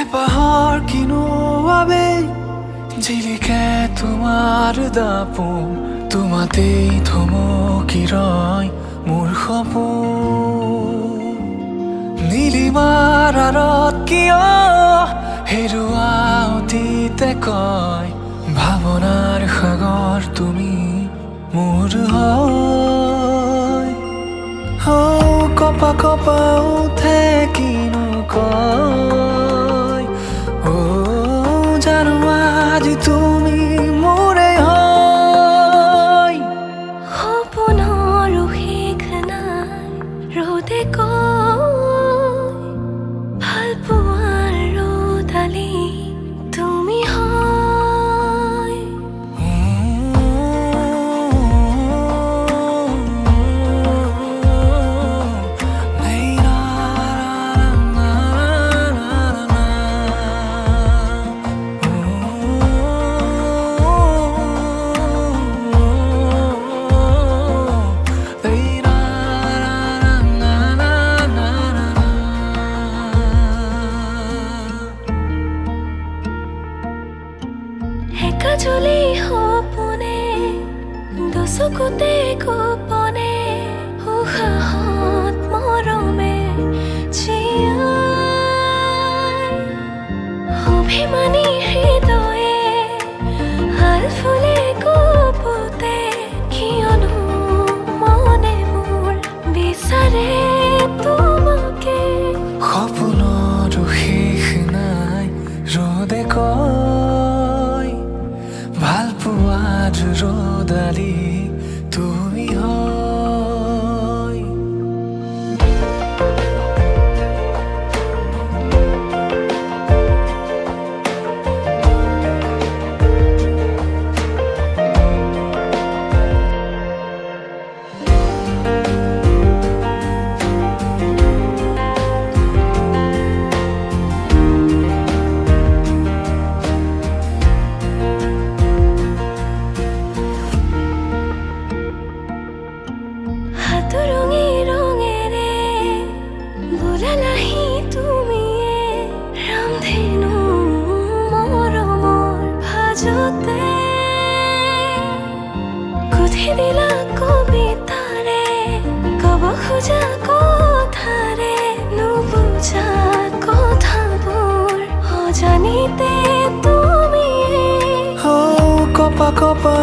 হেঁপাহৰ কিনো আৱেগ, জিলিকে তোমাৰ দাপোন। তোমাতেই থমকি ৰয় মোৰ সপোন। নীলিমাৰ আঁৰত কিয় হেৰুৱা অতীতে কয়, ভাৱনাৰ সাগৰ তুমি মোৰ হয়। কঁপা কঁপা উঠে কিনো কয়, অ জানো আজি তুমি মোৰে হয়। সপোনৰো শেষ নাই, ৰ'দে কয়, ভালপোৱাৰ ৰ'দালি তুমি হয়। একাজলি সপোনে দুচকুতে গোপনে উশাহত মৰমে জীয়াই, অভিমানী হৃদয়ে আলফুলে গুপুতে কিয়নো মনে মোৰ বিচাৰে তোমাকে। সপোনৰো শেষ নাই, ৰ'দে কয়, ভালপোৱাৰ ৰ'দালি তুমি হয়। সাতোৰঙী ৰঙেৰে বোলালাহি তুমিয়ে ৰামধেনু মৰমৰ ভাজতে, গুঠি দিলা কবিতাৰে কব খোজা কথাৰে নুবুজা কথাবোৰ অজানিতে তুমিয়ে। কঁপা কঁপা